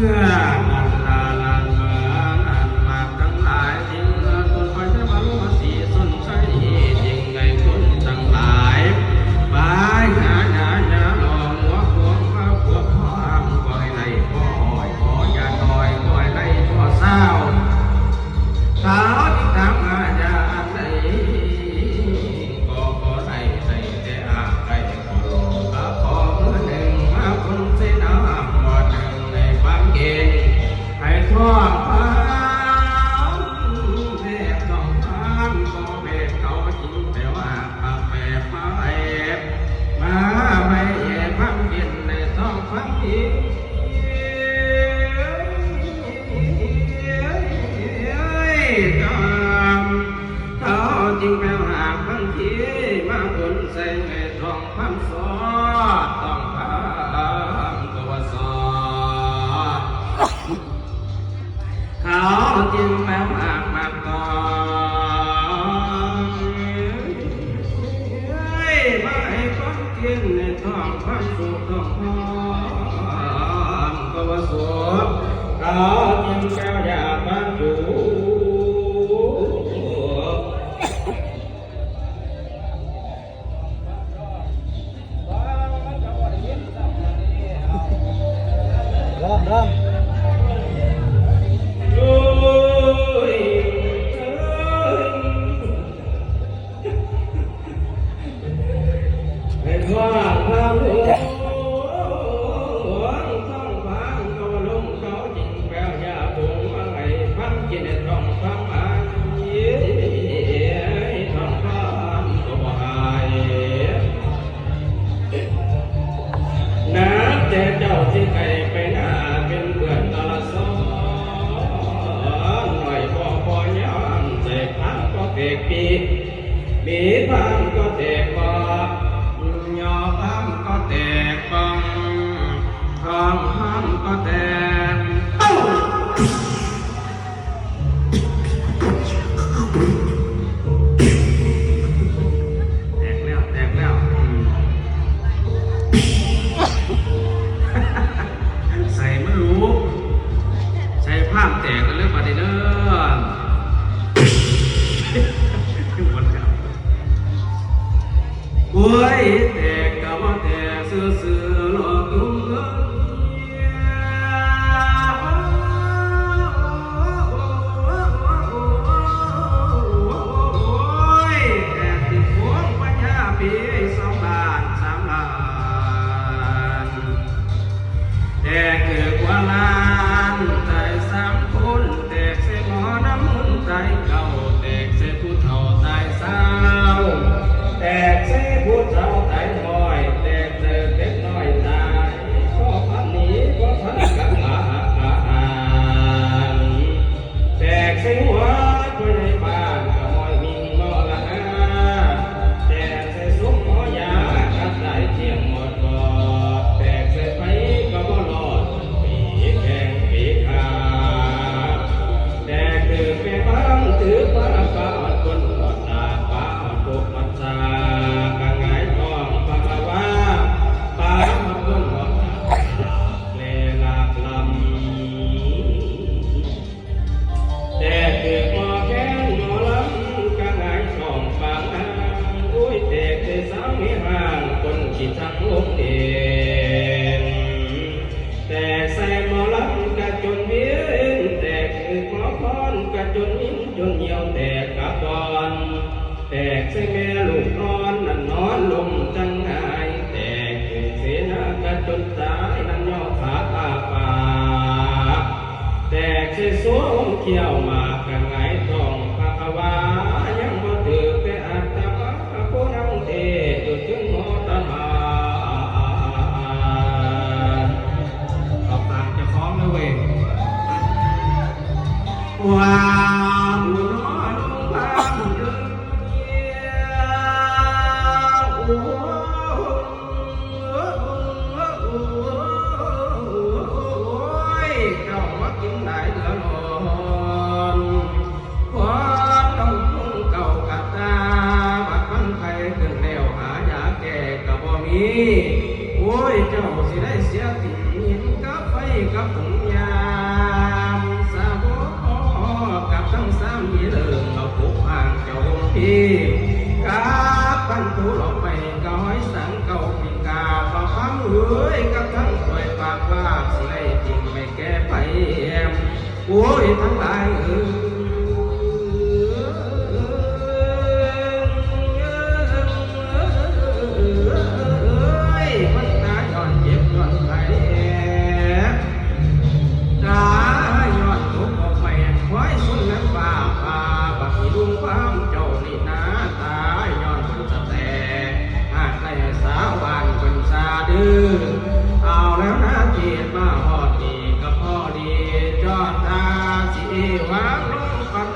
ອັນລາລານມາ ອັນມາທັງຫຼາຍ ຈຶ່ງເມືອຕົ້ນພະຍາມາລົງມາສີຊົນໄຊ ຈຶ່ງໃຫ້ຄົນທັງຫຼາຍ ໄປຫາຍາຢາຫຼໍ່ຫົວຂວງມາພວບພ້ອມ ຂໍໃຫ້ໄດ້ພໍອ້ອຍ ຂໍຢາດອຍ ຂໍໃຫ້ໄດ້ພໍຊາວ ສາວຈຶ່ງຖາມຫາຢາອັນໃດ ກໍບໍ່ໄດ້ ໄດ້ແຕ່ອ້າງໄກ່ ຂໍໂລກະຂໍມື້ໜຶ່ງ ມາຄົນໃສ່ນ້ຳໝໍ້ໜຶ່ງ ໃຫ້ຟັງກິນ ໃຫ້ທ້ອງພາມ ແບບທ້ອງພາມ ກໍແບບເຂົາຈິງແປວ່າ ປາກແປບມາແອບ ມາໄວ້ແອບຟັງກິນ ໃຫ້ທ້ອງຟັງກິນ ຕາມ ເຂົາຈຶ່ງແປຫາກພັງຄີ ມາບົນໃສ່ແມ່ທອງຄຳສອດ ທອງຄຳກໍວ່າສອດ ເຂົາຈຶ່ງແປຫາກໝາກຕອງ ມາໃຫ້ຄວາມກິນ ໃຫ້ທອງຄຳສຸກ ທອງຄຳກໍວ່າສຸກ ເຂົາຈຶ່ງແປຢາກມາຈູ ລອງ ລອງ ໃຫ້ທອງຄຳຫຼວງ ທອງຄຳກໍວ່າຫຼົງ ເຂົາຈຶ່ງແປຢາບຸງມາໃຫ້ພັງກິນ ໃຫ້ທອງຄຳມາ ທອງຄຳກໍບໍ່ຫາຍ ນັບແຕ່ເຈົ້າຊິໄກໄປໜ້າ ເປັນເພື່ອນຕະລະຊອນ ໜ້ອຍບໍ່ພໍຍາມໃສ່ພາງກໍແຕກປີ ມີພາງກໍແຕກປອກ ຍໍພາງກໍແຕກປ່ອງ ທອງຄຳກໍແຕກ ເອົ້າ ແຕກແລ້ວ ແຕກແລ້ວ ອືມ ໃສ່ມັນຫຼູ ໃສ່ພາງແຕກກັນເລີຍບາດນີ້ເດີ ໝົດແລ້ວ. ໂອ້ຍ ແຕກກະບໍ່ແຕກຊື່ໆ ຫຼອກຈຸ້ມເອີຍ ໂອ້ຍ ແຕກຄືໂຄງພະຍາປີສອງລ້ານສາມລ້ານ ແຕກຄືກວ່າລ້ານຕາຍສາມຄົນ ແຕກໃສ່ໝໍນຳຄົນຕາຍເກົ້າ ແຕກໃສ່ຜູ້ເຖົ້າຕາຍຊາວ ແຕກໃສ່ຜູ້ເຖົ້າຕາຍຮ້ອຍ ແຕກໃສ່ເດັກນ້ອຍຕາຍ ພໍ່ພັນໜີບໍ່ທັນກັບອາຫານ ແຕກໃສ່ຫົວຜູ້ໃຫຍ່ບ້ານກະໝ້ອຍມິ່ງມໍລະຫາ ແຕກໃສ່ສົບໝໍຢາກະຕາຍທ່ຽງໝົດບອດ ແຕກໃສ່ໃຜກະບໍ່ລອດ ປີແຂ່ງປີຂາ ແຕ່ຖືກແມ່ບ້ານຖືກພາ ປາຮອດຄົນຮອດຕາ ປາຮອດພົບຮອດຊາ ກະຫງາຍທ້ອງພາລະວາ ປາຮອດຄົນຮອດຕາ ແລລາກລຳ ແຕ່ຖືກໝໍແຄນໝໍລຳ ກະຫງາຍທ້ອງປາງນາງ ໂອ້ຍ ແຕກໃສ່ສາວແມ່ຮ້າງ ຄົນຂີ້ຊັງລົງເອງ ແຕກໃສ່ໝໍລຳກະຈົນວຽນ ແຕກຖືກໝໍພອນກະຈົນວິນຈົນຫ່ຽວແຕກກະບອນ ແຕກໃສ່ແມ່ລູກອ່ອນນັ້ນນອນລົມຈັ່ງຫງາຍ ແຕກຖືກເສນາກະຈົນຕາຍນັ້ນຍໍ້ຂາອາປາກ ແຕກໃສ່ໂສມຂ້ຽວໝາກກະຫງາຍທ້ອງພາຄະວາ ຍັງບໍ່ຖືກແຕ່ອາດຕະມາ ຜູ້ນຳເທດຢູ່ເທິງຫໍຕະໜາ ເອົາຕາມເຈົ້າຂອງເດີເວີຍ ວ່າບຸນເນາະລຸງພາມເດີ ໂອ້ ໂອ້ຍ ເຈົ້າມາກິນຫຼາຍເດືອນ ຄວາມຕ້ອງຄົງເກົ່າກະຕາ ບັດມັນໄຂ້ຂຶ້ນແລ້ວ ຫາຢາແກ້ກະບໍ່ມີ ໂອ້ຍ ເຈົ້າຊິໄດ້ເສຍຖິ້ມຫີນກັບໄຟ ກັບອົງຍາມສາວົງ ກັບທັງສາມີເລີງເອົາປົກພາງເຈົ້າອົງພີ ກັບພັນທຸດອກໄປກະຮ້ອຍສັງເກົ່າປິງກາ ກໍຟັງເອີຍ ກັບທັງກວຍປາກວ່າ ຊິໄດ້ຈິງໄປແກ່ໄປ ໂອ້ຍ ທັງຫຼາຍເອີຍ ມັນຕາຍຍ້ອນເຈັບຍ້ອນໄຂ້ ຕາຍຍ້ອນຕົກອອກໄມ້ ຄວາຍຊົນແລະຟ້າຜ່າ ບັກອີລຸງຄວາມເຈົ້ານີ້ນາ ຕາຍຍ້ອນມັນສະແຕ ຫາກໄດ້ສາວບ້ານເພິ່ນສາດື ເອົາແລ້ວນາ ທີ່ມາຮອດນີ້ກໍພໍດີ ຈອດທ່າຊິວາງລົງປັນ